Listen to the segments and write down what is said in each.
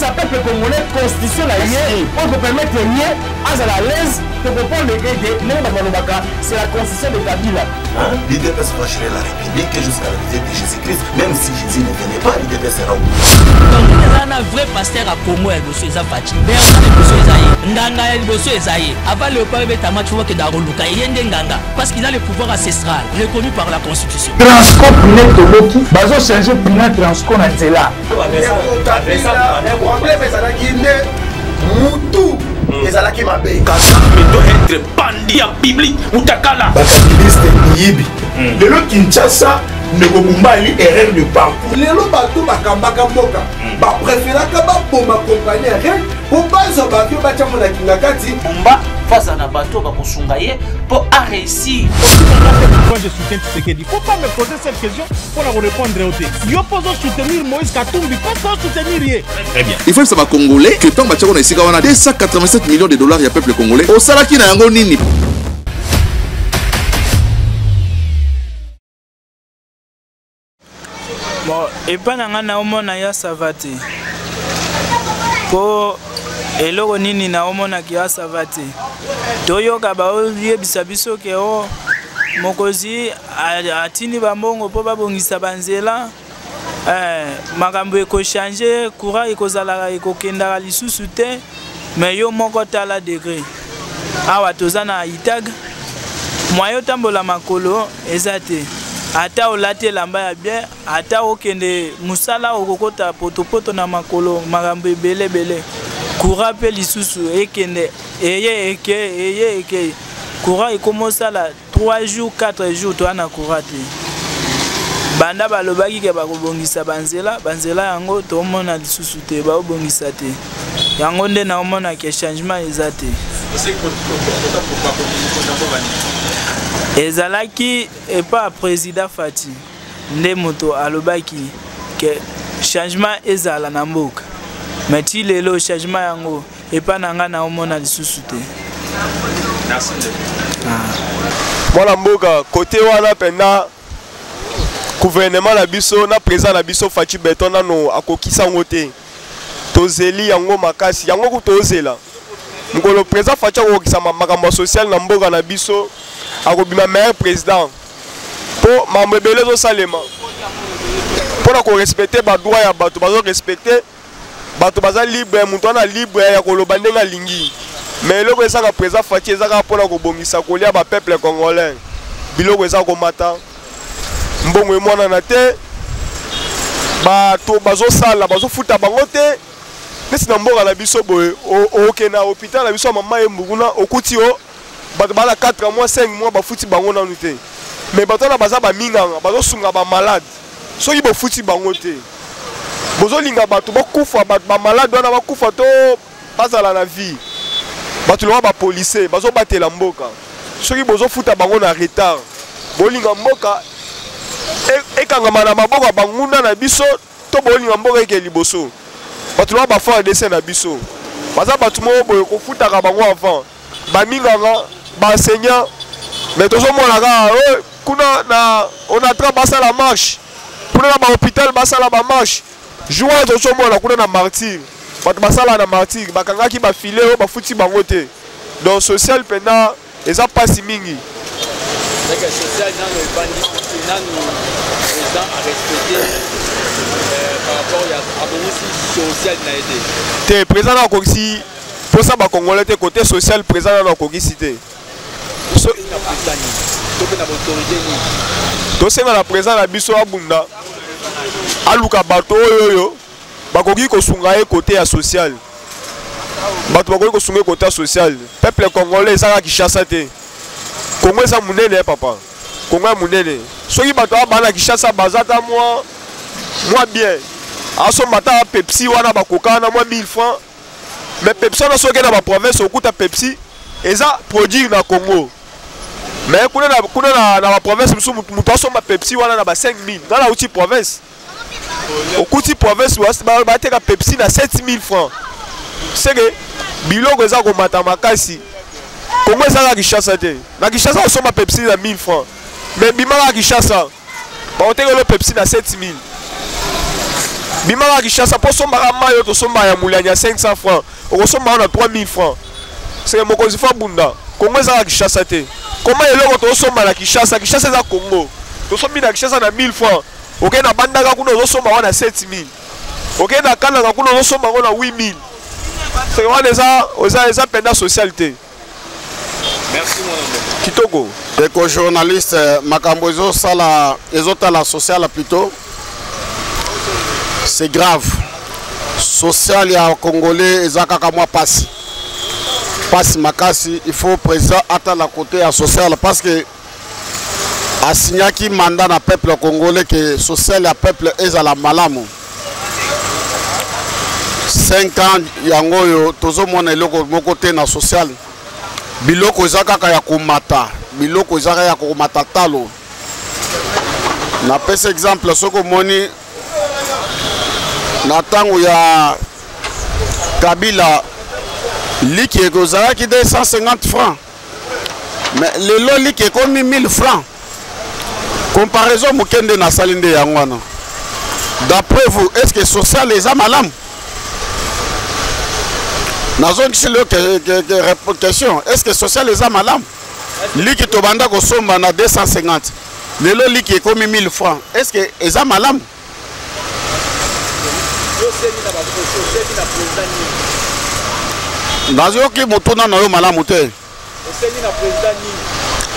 Apesa peuple congolais constitution na ye oyo kopermettre ye azala à l'aise. Tocomprendre ete ndenge bato balobaka, c'est la constitution de Kabila. Hein? L'UDPS va gérer la République jusqu'à l'arrivée de Jésus-Christ. Même si Jésus ne venait pas, l'UDPS sera au pouvoir. Eza na vrai pasteur ya Congo ya liboso eza Fatshi. Berger ya liboso eza ye. Nganga ya liboso eza ye. Avant Léopard ebeta match, faut bakenda koluka ye nde nganga parce qu'il a le pouvoir ancestral reconnu par la constitution. Transco pine toboki, bazochange pine Transco na nzela. Problème ezalaki nde mutu ezalaki mabe. Kagame doit être bandi en public mutakala. Bakabiliste miyibi. Lelo Kinshasa, ndeko Bumba ali erreur de parcours. Lelo bato bakambaka mboka bapréféraka baboma compagnie aérienne mpo bazwa baavion batyango na Kingakati. Bumba faza na bato bakosunga ye mpo aréussir. Moi, je soutiens Tshisekedi. Faut pas me poser cette question pour la répondre au te. Yo pozo soutenir Moïse Katumbi, pas soutenir ye. Très bien. Il faut yebisa bacongolais que ntango batiako na esika wana 287 millions de dollars ya peuple congolais, osalaki na yango nini? Bon, epai na ngai naomona ya sava te, mpo eloko nini naomonaki ya sava te? Toyoka baoyebisa biso ke o mokonzi atindi bambongo mpo babongisa banzela, makambo ekochange, courant ekozalaka, ekokendaka lisusu te. Me yo moko tala degré awa toza na itag, moyen otambola makolo eza te. Ata olati elamba ya bien, ata okende mosala, okokota potopoto na makolo, makambo ebele ebele. Courant mpe lisusu ekende, eye eke, eye eke. Courant ekoma osala 3 jours, 4 jours toya na courant te. Banda balobaki ke bakobongisa banzela, banzela yango tomona lisusu te, baobongisa te. Yango nde naomona ke changement eza te. Ezalaki epa président Fati nde moto alobaki ke changement ezala na mboka, mais ti lelo changement yango epa na ngai naomona lisusu te. Mwana mboka, kote wana mpenza gouvernement na biso na président na biso Fatshi Beton nano akokisa yango te. Tozeli yango makasi, yango ku tozela mokolo président Fatshi akokokisa makambo ya social na mboka na biso, akobima meilleur président, mpo makambo ebele ezosalema mpona korespecte badroit ya bato. Bazorespecte bato, baza libre, moto wana libre ya koloba ndenge alingi. Mais eloko ezanga président Fatshi eza kaka mpona kobongisa kolia bapeuple congolais. Biloko eza komata, mbongo emonana te, bato bazosala bazofuta bango te. Neti na mboka na biso boye, okende na hôpital na biso ya mama Yembu kuna, okuti o bato bala 4 mois, 5 mois, bafuti bango nanu te. Mais bato wana baza baminganga, bazosunga bamalade. Soki bofuti bango te, bozolinga bato bakufa, bato bamalade wana bakufa to bazala na vie? Bato lokola bapolisier bazobatela mboka, soki bozofuta bango na retard, bolinga mboka ekangama na maboko ya banguna na biso to bolinga mboka eke liboso? Bato lokola baFARDC na biso baza bato moko boye, kofutaka bango avant, baminganga, baenseignant. Mais tozomona kaka oyo kuna na Onatra basala marche, kuna na bahôpital basala bamarche. Jour wana tozomona kuna na Martyr, bato basala na Martyr bakangaki bafile oyo bafuti bango te. Donc social mpenza eza mpasi mingi. Social nano ebandi nanu, président arespecte par rapport ya abongisi social na ye te. Te, président na akokisi mposa bacongolais te. Côté social, président nano akokisi te. Tosenga na président na biso abunda, aluka bato oyo oyo bakoki kosunga ye côté ya social. Bato bakoki kosunga ye côté ya social. Peuple congolais eza kaka Kinshasa te, Kongo eza monene ya papa, Kongo ya monene. Soki bato aya baa na Kinshasa baza ata mwa mwa bien, asomba ata Pepsi wana bakoka wana mwa 1000 francs. Mais Pepsi wana, soki na baprovince, okuta Pepsi eza produire na Congo. Mais kuna na, kuna na, na baprovince mosusu, moto asomba Pepsi wana na ba 5000. Nga nauti province, okuti province bateka Pepsi na 7000 francs. Seke biloko eza komata makasi. Kongo eza kaka Kinshasa te. Na Kinshasa osomba Pepsi na 1000 francs, mais bima kaka Kinshasa, bakotekela Pepsi na 7000. Bimaka Kinshasa mpo osombaka mai oyo tosombaka ya mulani ya 500 francs, okosomba yango na 3000 francs. Seke mokonzi fo abunda. Congo ezaka Kinshasa te. Koma eloko tozosomba na Kinshasa, Kinshasa eza Congo. Tosombi na Kinshasa na 1000 francs, okei na Bandaka kuna ozosomba yango na 7000, okei na Kananga kuna ozosomba yango na 8000. Seke wana eza eza eza mpenza social te. Merci mon ami. Kitoko. Ndeko journaliste, makambo ezosala ezotala social plutôt c'est grave. Social ya congolais eza kaka mwa pasi pasi makasi. Il faut président atala côté ya social parce que asignaki mandat na peuple congolais que social ya peuple ezala malamu. 5 ans yango oyo tozomona eloko moko te na social. Biloko eza kaka ya komata, biloko eza kaka ya komata talo. Napesa exemple, soki omoni na ntango ya Kabila liki ekozalaki 250 francs, mais lelo liki ekomi 1000 francs. Comparaison moke nde nasali nde yango wana. D'après vous, est-ce que social eza malamu? Nazongiseli yo question, est-ce que social eza malamu? Liki tobanda kosomba na 250, lelo liki ekomi 1000 francs, est-ce que eza malamu? Nazoki motuna na yo malamu te.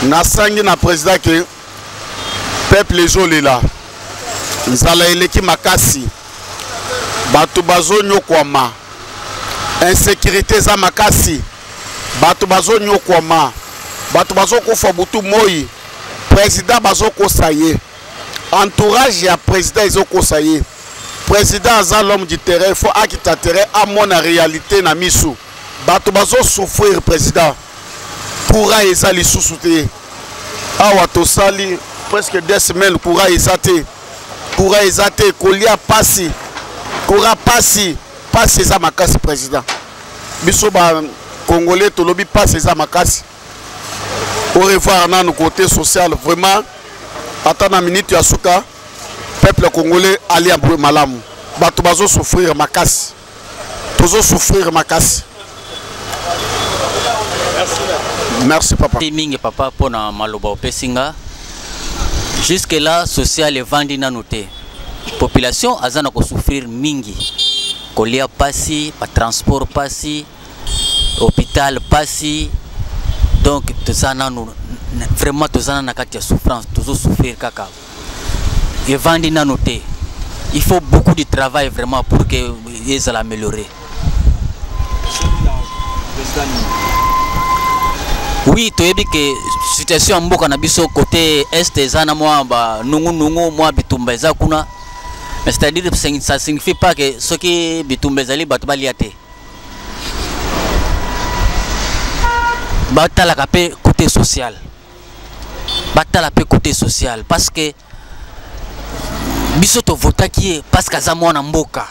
Nasangi na président ke peuple ezolela, nzala eleki makasi, bato bazonyokwama, insécurité eza makasi, bato bazonyokwama, bato bazokufa butu moi. Président bazokosa ye, entourage ya président ezokosa ye. Président aza l'homme du terrain, il faut akita terrain amona réalité na misu. Bato bazosouffrir président, courant eza lisusu te. Awa tosali presque 2 semaines courant eza te, courant eza te, kolia pasi, courant pasi, pasi eza makasi président. Biso ba congolais tolobi pasi eza makasi. Au revoir nanu côté social vraiment, ata na minute ya suka peuple congolais alia malamu. Bato bazo souffrir makasi, tozo souffrir makasi. Merci papa. Mingi papa pona maloba opesi nga. Jusque là social evandi nanu te. Population aza na ko souffrir mingi. Kolia pasi, ba transport pasi, hôpital pasi. Donc toza nanu vraiment toza na kati ya souffrance, tozo souffrir kaka. Evandi nanu te. Il faut beaucoup de travail vraiment pour que ezala amélioré. Oui, toyebi ke situation ya mboka na biso côté est eza na mwa ba nungu nungu, mwa bitumba eza kuna. Mais c'est-à-dire ça signifie pas que soki bitumba ezali bato balia te. Batalaka pe côté social. Batala pe côté social parce que biso tovotaki ye parce que aza mwana mboka,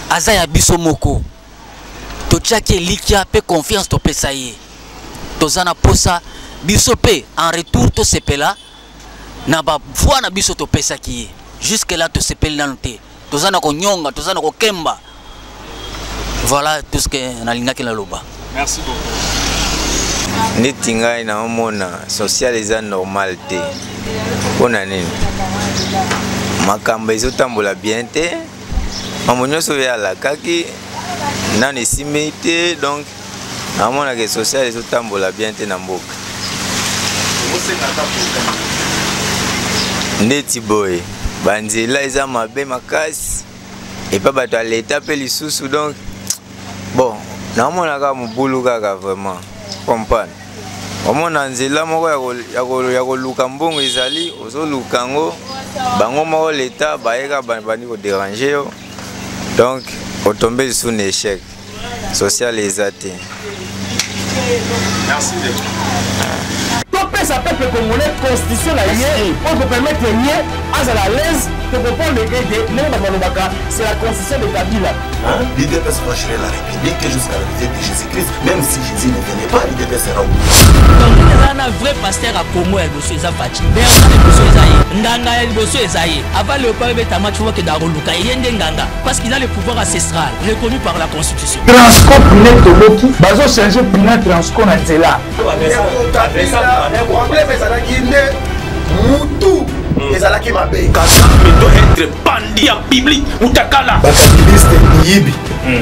aza ya biso moko, totiaki elikya pe confiance topesa ye, toza na posa biso pe en retour tosepela na ba voix na biso topesaki ye. Jusque là tosepeli nanu te, toza na konyonga, toza na kokemba. Voilà tout ce que nalingaki naloba. Merci beaucoup. Neti ngai naomona social eza normal te. Mpona nini? Makambo ezotambola bien te, mambo nyonso oyo alakaki nano esimbi te, donc naomonaka social ezotambola bien te na mboka. Ndeti boye banzela eza mabe makasi epa bato ya leta mpe lisusu, donc bon naomona kaka mobulu kaka vraiment comprendre. Omona nzela moko ya koluka mbongo ezali, ozoluka yango bango moko leta bayeka bandi koderange yo, donc otombe lisusu na échec social eza te. Merci. Topesa peuple congolais constitution na ye oyo kopermettre ye azala à l'aise. Tocomprendre ete ndenge bato balobaka c'est la constitution de Kabila. L'UDPS va gérer la République jusqu'à l'arrivée de Jésus-Christ. Même si Jésus ne venait pas, l'UDPS sera au Donc eza na vrai pasteur ya Congo ya liboso eza Fatshi. Bernard liboso eza ye. Nganga ya liboso eza ye. Avant Léopard ebeta match faut bakenda koluka ye nde nganga parce qu'il a le pouvoir ancestral reconnu par la constitution. Transco pine toboki bazo changer pine Transco na nzela. Problème ezalaki nde mutu ezalaki mabe. Kagame doit être bandi en public mutakala. Bakabiliste miyibi.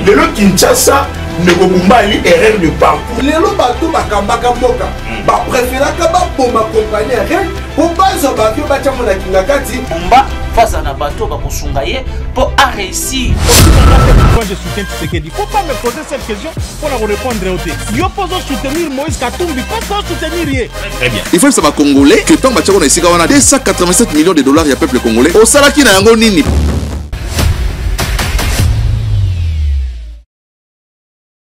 Lelo Kinshasa ndeko Bumba ali erreur de parcours. Lelo bato bakambaka mboka bapréféraka baboma compagnie aérienne mpo bazwa baavion batyango na Kingakati. Bumba faza na bato bakosunga ye mpo aréussir. Moi je soutiens Tshisekedi. Il faut pas me poser cette question pour la répondre au te. Yo pozo soutenir Moïse Katumbi, pas pour soutenir ye. Très bien. Il faut yebisa ba congolais que ntango batiako na esika wana 287 millions de dollars ya peuple congolais osalaki na yango nini?